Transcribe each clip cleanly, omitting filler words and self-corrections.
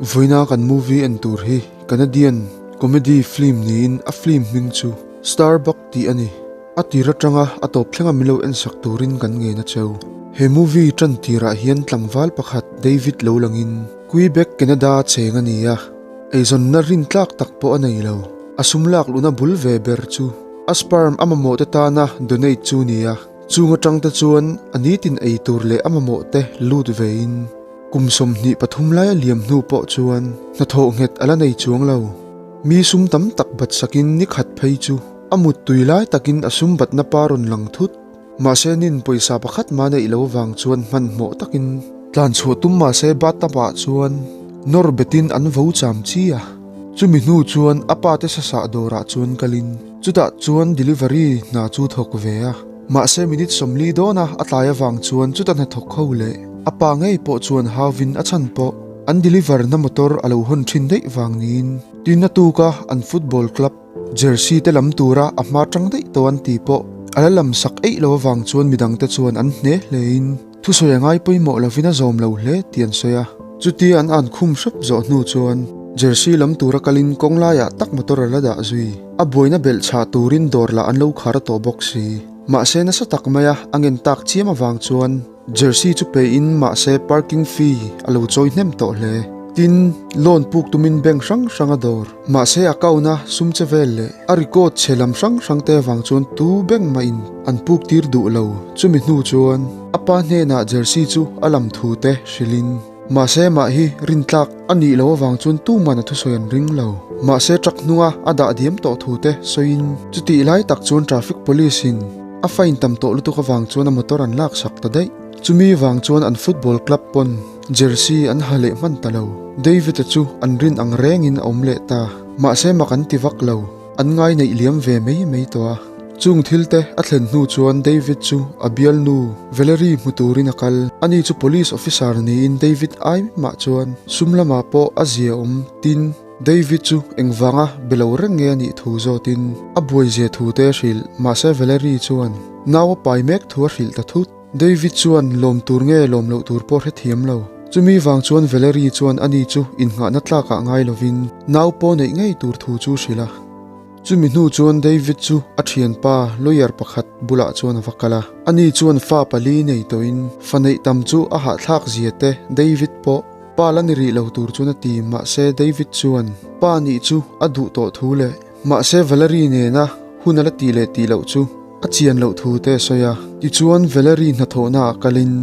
Vawiina kan movie en tur hi Canadian comedy film niin a film hming chu Starbuck tih a ni. A tir atanga a tawp thlenga min lo ensak turin kan ngen a cheu. He movie tan tirah hian tlangval pakhat David lo langin Quebec, Canada cheng a ni a, eizawnna rintlak tak pawh a nei lo. A sum lak luhna bul ve ber chu a sperm a mamawh te tana donate chu ni a, chung atang te chuan a nitin ei tur leh a mamawh te lut vein kum 23 lai a liam hnu pawh chuan hnathawh nghet a la nei chuang lo. Mi sum tam tak bat sakin ni khat phei chu a mut tui lai takin a sum batna pa rawn lang thut. Mahse nin pawisa pakhat mah neih lo vang chuan hmanhmawh takin tlan chhuah tum mahse bathtub ah chuan nawr betin an vo cham chi a. Chumi hnu chuan a pa te sasah dawrah chuan kalin chutah chuan delivery hna chu thawk ve a. Mahse minute 40 dawna a tlai avang chuan chuta hnathawk ho leh a pa ngei pawh chuan hauvin a chhan pawh an deliver na motor a lo hawn thin daih vang niin tin a tuka an football club Jersey te lam tura a hma tang daih tawh an ti pawh a la lam sak eih lo avang chuan midang te chuan an hne hlein thusawi a ngai pawimawh lovin a zawm lo hle tih an sawi a. Chutia an an khum hrep zawh hnu chuan Jersey lam tura kalin kawng laiah tak motor a la dah zui. A buaina belh chhah turin dawr lah an lo khar tawh bawk si. Mahse nasa tak maia a ngen tak chiam avang chuan Jersey chu pein mahse parking fee a lo chawi hnem tawh hle. Tin, loan puk tumin bank hrang hrang a dawr. Mahse account a sum che vel leh a record chhe lam hrang hrang te avang chuan tu bank mahin an puk tir duh lo. Chumi hnu chuan a pa hnenah jersey chu a lam thu te hrilhin mahse mah hi rintlak a nih loh avang chuan tuman a thusawi an ring lo. Mahse truck hnunga a dah diam tawh thu te sawiin chutih lai tak chuan traffic police in a fine tam tawh lutuk avang chuan a motor an lak sak ta daih. Chumi vang chuan an football club pawn jersey an ha leh hman ta lo. David-a chu an rin ang rengin a awm leh ta. Mahse mak an ti vak lo. An ngai neih liam ve mai mai tawh a. Chung thil te a thlen hnu chuan David chu a bialnu Valerie hmu turin a kal. Ani chu police officer niin David ai mah chuan sum lamah pawh a zia awm tin David chu engvanga be lo reng nge a nih thu zawtin a buai zia thu te a hrilh. Mahse Valerie chuan nau a pai mek thu a hrilh ta thut. David chuan lawm tur nge lawm loh tur pawh hrethiam lo. Chumi vang chuan Valerie chuan ani chu innghahna tlakah ngai lovin nau pawh neih ngei tur thu chu hrilh a. Chumi hnu chuan David chu a thianpa lawyer pakhat bulah chuan a va kal a. Ani chuan fa pali nei tawhin fa neih tam chu a hahthlak zia te David pawh pa la ni rih lo tur chuan a ti mahse David chuan pa nih chu a duh tawh thu leh mahse Valerie nena hun a la tih leh tih loh chu a chian loh thu te a sawi a. Tichuan Valerie hnathawhna ah kalin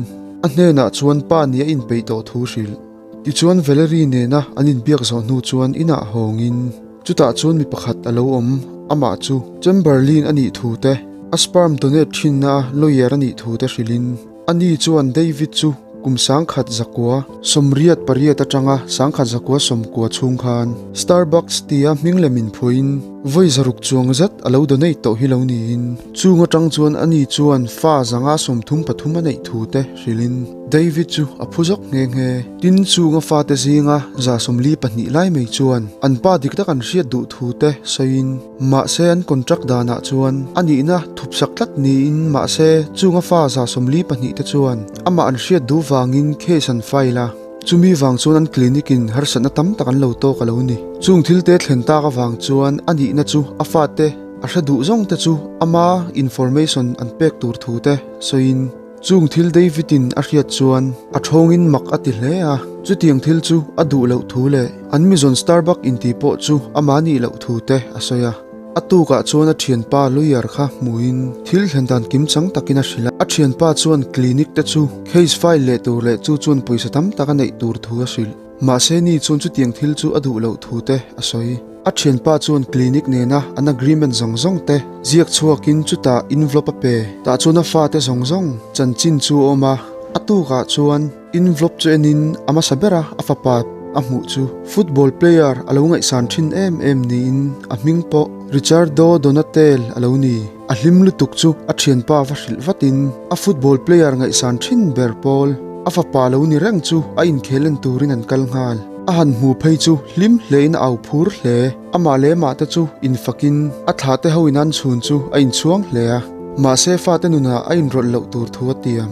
a hnenah chuan pa nih a inpeih tawh thu hrilh. Tichuan Valerie nena an inbiak zawh hnu chuan inah hawngin chutah chuan mi pakhat a lo awm, amah chu Chamberlain a nih thu te, a sperm donate thinna a lawyer a nih thu te hrilhin ani chuan David chu kum 1988 atanga 1990 chhung khan Starbucks tia hming lem inphuahin vawi 600 chuang zet a lo donate tawh hi lo niin chung atang chuan ani chuan fa 133 a neih thu te hrilhin David chu a phu zawk nghe nghe. Tin chunga fate zinga 42 lai mai chuan an pa dik tak an hriat duh thu te sawiin mahse an contract danah chuan a nihna thupsak tlat niin mahse chunga fa 42 te chuan amah an hriat duh vangin case an file a. Chumi vang chuan an clinic in harsatna tam tak an lo tawk a lo ni. Chung thil te thlen tak avang chuan a nihna chu a fate a hre duh zawng te chu ama information an pek tur thu te sawiin Chung thil David-in a hriat chuan a thawngin mak a ti hle a, chutiang thil chu a duh loh thu leh an mizawn Starbuck inti pawh chu amah nih loh thu te a sawi a. A tukah chuan a thianpa lawyer kha hmuhin thil thlen dan kim chang takin a hrilh a. A thianpa chuan clinic te chu case file leh tur leh chu chuan pawisa tam tak a neih tur thu a hrilh. Mahse ni chuan chutiang thil chu a duh loh thu te a sawi. A thianpa chuan clinic nena an agreement zawng zawng te ziak chhuakin chutah envelope a pe. Tah chuan a fate zawng zawng chanchin chu a awm a, a tukah chuan envelope chu enin a hmasa bera a fapa a hmuh chu football player a lo ngaihsan thin em em niin a hming pawh Richardo Donatel a lo ni. A hlim lutuk chu a thianpa va hrilh vatin a football player ngaihsan thin ber pawl a fapa lo ni reng chu a inkhel en turin an kal nghal. A han hmu phei chu hlim hlein a au phur hle. Amah leh amah te chu infakin a thlah te ho in an chhun chu a inchhuang hle a. Mahse fate nunah a inrawlh loh tur thu a tiam.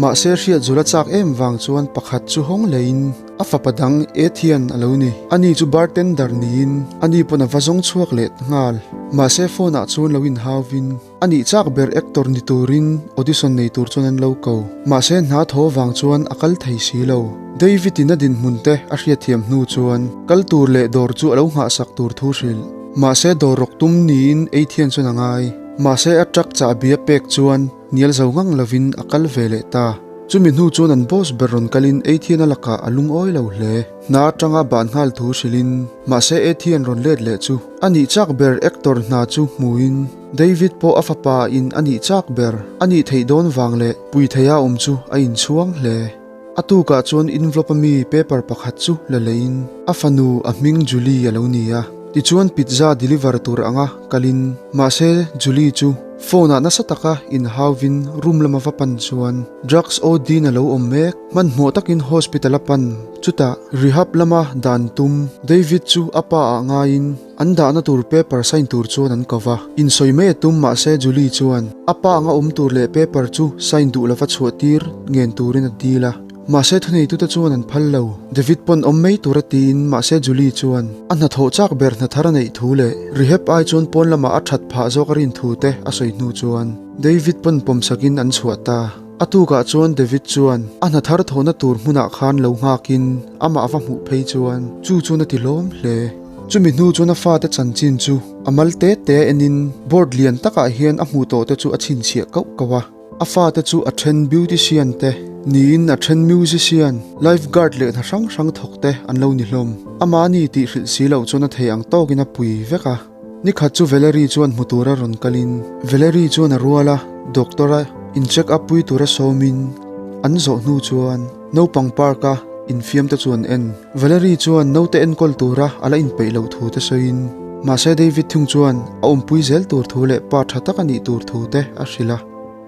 Mahse hriat zul a chak em vang chuan pakhat chu hawng leiin a fapa dang Ethian a lo ni. Ani chu bartender niin ani pawn a va zawng chhuak leh nghal. Mahse phone ah chuan lo inhauvin a nih chak ber actor ni turin audition nei tur chuan an lo ko. Mahse hna thaw vang chuan a kal thei si lo. David in a dinhmun te a hriatthiam hnu chuan kal tur leh dawr chu a lo nghahsak tur thu hrilh. Mahse dawr rawk tum niin Ethian chuan a ngai. Mahse a truck chahbi a pek chuan Hnial zo ngang lovin a kal ve leh ta. Chumi hnu chuan an boss ber rawn kalin Ethian-a lakah a lungawi lo hle. Hna atanga ban nghal thu hrilhin, mahse Ethian rawn let leh chu a nih chak ber actor hna chu hmuin David pawh a fapa in a nih chak ber a nih theih dawn vang leh pui theia awm chu a inchhuang hle. A tukah chuan envelope a mi paper pakhat chu la leiin a fanu a hming Julie a lo ni a. Tichuan pizza deliver tur anga kalin mahse Julie chu phone ah nasa taka inhauvin room lama va pan chuan drugs OD in a lo awm mek. Hmanhmawh takin hospital a pan chutah rehab lama dan tum David chu a pa ah ngaiin An dahna tur paper sign tur chuan an ko va, insawi mai a tum mahse Julie chuan a pa anga awm tur leh paper chu sign duh lova chhuah tir ngen turin a dil a. Mahse thuneitute chuan an phal lo. David pawn awm mai tur a tiin mahse Julie chuan a hnathawh chak ber hna thar a neih thu leh rehab ai chuan pawn lamah a that phah zawk a rin thu te a sawi hnu chuan David pawn pawmsakin an chhuah ta. A tukah chuan David chuan a hna thar thawhna tur hmunah khan lo nghakin amah va hmuh phei chuan chu chuan a ti hlawm hle. Chumi hnu chuan a fate chanchin chu a mal te te enin board lian takah hian a hmuh tawh te chu a chhinchhiah kauh kauh a. A fate chu a then beautician te niin a then musician, life guard leh hna hrang hrang thawk te an lo ni hlawm. Amahni tih hrilh si loh chuan a thei ang tawkin a pui vek a. Nikhat chu Valerie chuan hmu tura rawn kalin Valerie chuan a rual a, doctor a in check up pui tura sawmin an zawh hnu chuan naupang park a infiam te chu an en. Valerie chuan naute enkawl tura a la inpeih loh thu te sawiin mahse David thung chuan a awmpui zel tur thu leh pa tha tak a nih tur thu te a hrilh a.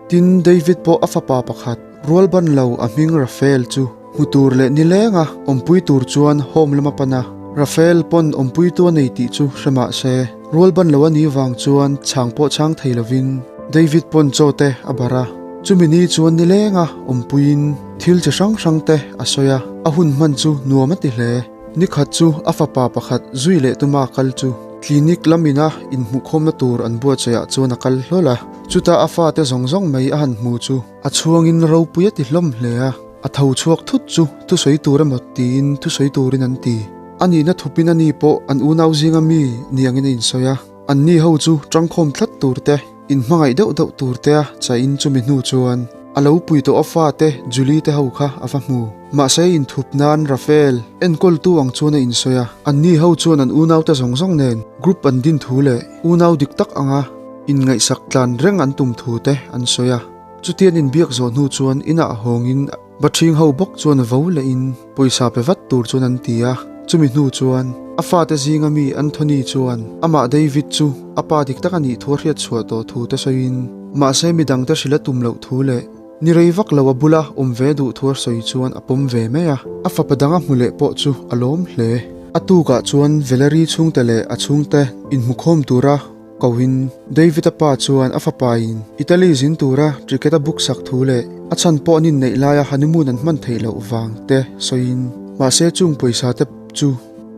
Tin, David pawh a fapa pakhat, rualban lo a hming Raphael chu Hmu tur leh nileng a, awmpui tur chuan home lam a pan a. Raphael pawn awmpuitu a nei tih chu hre mah se, rual ban lo a nih vang chuan chhang pawh chhang thei lovin David pawn chaw te a barh a. Chumi ni chuan nileng a awmpuiin thil chi hrang hrang te a sawi a, a hun hman chu nuam a ti hle. Nikhat chu a fapa pakhat zui leh tuma kal chu clinic lamina inhmuhkhawmna tur an buatsaihah chuan a kal hlawl a. Chutah a fate zawng zawng mai a han hmu chu a chhuangin ropui a ti hlawm hle a. A tho chhuak thut chu thusawi tur emaw tiin thusawi turin an ti. A nihna thupin a ni pawh an unau zinga mi ni angin a insawi a. Anni ho chu tangkhawm tlat tur te, inhmangaih deuh deuh tur tea chahin chumi hnu chuan a lo pui tawh a fate Julie te ho kha a va hmu. Mahse inthup nan Raphael enkawltu ang chuan a insawi a. Anni ho chuan an unaute zawng zawng nen group an din thu leh unau dik tak anga inngaihsak tlan reng an tum thu te an sawi a. Chutian inbiak zawh hnu chuan inah hawngin Bathing ho bawk chuan vo lehin pawisa pe vat tur chuan an ti a. Chumi hnu chuan a fate zinga mi Anthony chuan amah David chu a pa dik tak a nih thu a hriat chhuah tawh thu te sawiin mahse midangte hrilh a tum loh thu leh ni rei vak lo a bula awm ve duh thu a sawi chuan a pawm ve mai a. A fapa dang a hmu leh pawh chu a lawm hle. A tukah chuan Valerie chhungte leh a chhungte inhmukhawm tura Kohin David-a pa chuan a fapain Italy zin tura ticket a book sak thu leh a chhan pawh an inneih laia honeymoon an hman theih loh vang te sawiin mahse chung pawisa te chu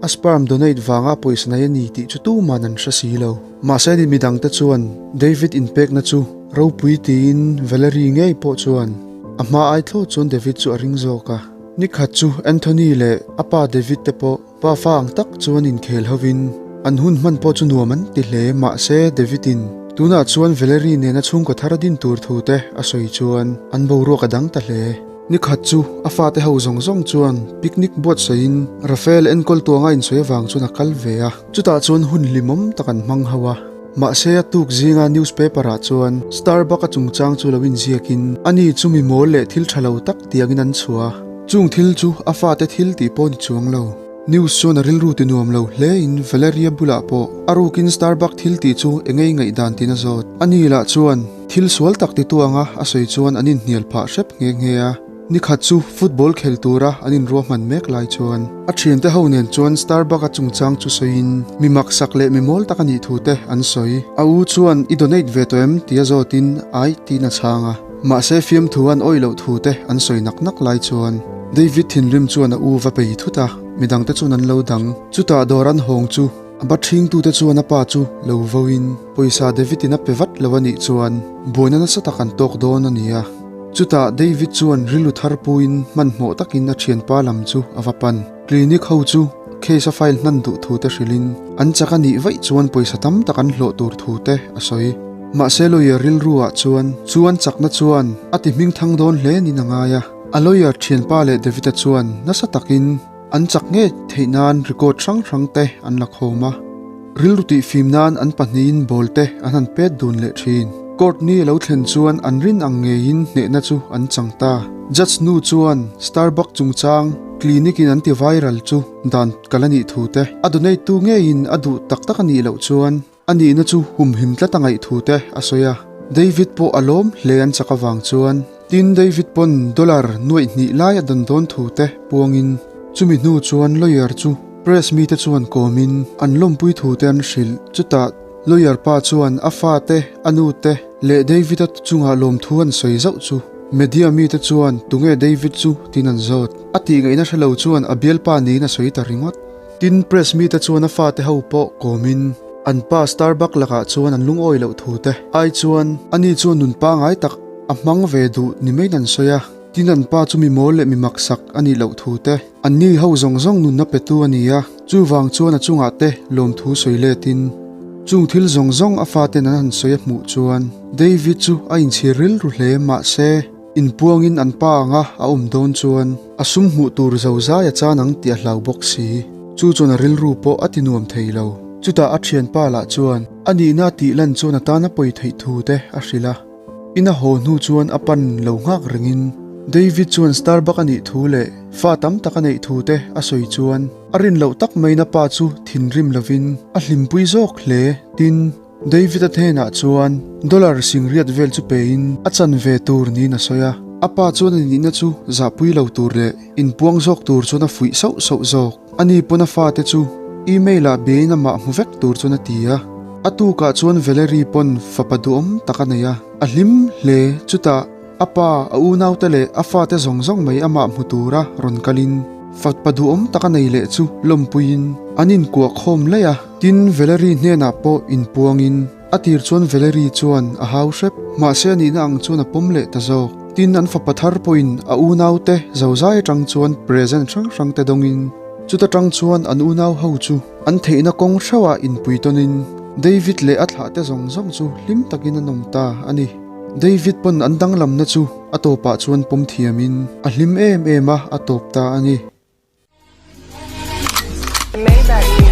a sperm donate vanga pawisa nei a ni tih chu tuman an hre si lo. Mahse ni midang te chuan David inpekna chu ropui tiin Valerie ngei pawh chuan a hma ai thlawt chuan David chu a ring zawk a. Nikhat chu Anthony leh a pa David te pawh Pa fa ang tak chuan inkhel hovin an hun hman pawh chu nuam an ti hle. Mahse, David-in tunah chuan Valerie nena chhungkaw thar a din tur thu te a sawi chuan an boruak a dang ta hle. Nikhat chu a fate ho zawng zawng chuan picnic buatsaihin Raphael enkawl tuanga insawi avang chuan a kal ve a, chutah chuan hun hlimawm tak an hmang ho a. Mahse, a tuk zinga newspaper-ah chuan Starbuck-a chungchang chu lo inziakin ani chu mi mawl leh thil tha lo tak tiangin an chhuah a. Chung thil chu a fate thil tih pawh ni chuang lo. News chuan a rilru ti nuam lo hle in Valeria bulah pawh a rukin Starbuck thil tih chu engei ngaihdan tin a zawt. A ni lah chuan thil sual tak titu anga a sawi chuan an inhnial phah hrep nghe nghe a. Nikhat chu football khel tura an inruahman mek lai chuan a thiante ho nen chuan Starbuck a chungchang chu sawiin mi maksak leh mi mawl tak a nih thu te an sawi. A u chuan i donate ve tawh em? tia zawtin ai tiin a chhang a. Mahse fiamthu an awih loh thu te an sawi nak nak lai chuan David thinrim chuan a u va bei thut a, midangte chuan an lo dang. Chutah dawr an hawng chu a ba ṭhingtute chuan a pa chu lo voin pawisa David in a pe vat lo a nih chuan buaina nasa tak an tawk dawn a ni a. Chutah David chuan rilru thar puiin hmanhmawh takin a ṭhianpa lam chu a va pan. Clinic ho chu case a file hman duh thu te hrilhin an chak a nih vaih chuan pawisa tam tak an hlawh tur thu te a sawi. Mahse lawyer rilru ah chuan chu an chakna chuan a ti hming thang dawn hle niin a ngai a. A lawyer thianpa leh David-a chuan nasa takin an chak nge theih nan record hrang hrang te an la khawm a. Rilru tihfim nan an pahnihin ball te an han pet dun leh thin. Court ni a lo thlen chuan an rin ang ngeiin hnehna chu an chang ta. Judge nu chuan Starbuck chungchang clinic in an ti viral chu dan kal a nih thu te, a donate tu ngeiin a duh tak tak a nih loh chuan a nihna chu humhim tlat a ngaih thu te a sawi a. David pawh a lawm hle an chak avang chuan tin David pawn dollar nuaih hnih lai a dawn dawn thu te puangin chumi hnu chuan lawyer chu Press mite chuan kawmin an lawmpui thu te an hrilh. Chutah lawyer pa chuan a fate, a nute leh David-a chungah lawmthu an sawi zauh chu media mite chuan tunge David chu tiin an zawt. A tih ngaihna hre lo chuan a bialpa niin a sawi ta ringawt. Tin, press mite chuan a fate ho pawh kawmin an pa Starbuck lakah chuan an lungawi loh thu te ai chuan ani chuan nun pangai tak a hmang ve duh ni maiin an sawi a. Tin, an pa chu mi mawl leh mi maksak a nih loh thu te, anni ho zawng zawng nunna petu a ni a, chuvang chuan a chungah te lawmthu sawi letin chung thil zawng zawng a faten an han sawi a hmuh chuan David chu a inchhir rilru hle mahse inpuangin an pa anga a awm dawn chuan a sum hmuh tur zo zai a chan ang tih a hlau bawk si. Chu chuan a rilru pawh a ti nuam thei lo. Chutah a thianpa lah chuan a nihna tih lan chuan a tan a pawi theih thu te a hrilh a. Ina haw hnu chuan a pan lo nghak rengin David chuan Starbuck a nih thu leh fa tam tak a neih thu te a sawi chuan a rin loh tak maiin a pa chu thinrim lovin a hlimpui zawk hle. Tin, David-a hnenah chuan dollar singriat vel chu pein a chan ve tur niin a sawi a. A pa chuan a nihna chu zahpui lo tur leh inpuang zawk tur chuan a fuih sauh sauh zawk. Ani pawn a fate chu email-ah biain amah hmu vek tur chuan a ti a. A tukah chuan Valerie pawn fapa duhawm tak a nei a, a hlim hle. Chutah a pa, a unaute leh a fate zawng zawng mai amah hmu tura rawn kalin fapa duhawm tak a nei leh chu lawmpuiin an inkuah khawm laih a. Tin, Valerie hnenah pawh inpuangin a tir chuan Valerie chuan a hau hrep. Mahse a nihna ang chuan a pawm leh ta zawk. Tin, an fapa thar pawhin a unaute zozai atang chuan present hrang hrang te dawngin chuta tang chuan an unau ho chu an theihna kawng hreuhah inpui tawnin David leh a thlahte zawng zawng chu hlim takin an awm ta a ni. David pawn an danglamna chu a tawpah chuan pawm thiamin a hlim em em a, a tawp ta a ni. Maybach.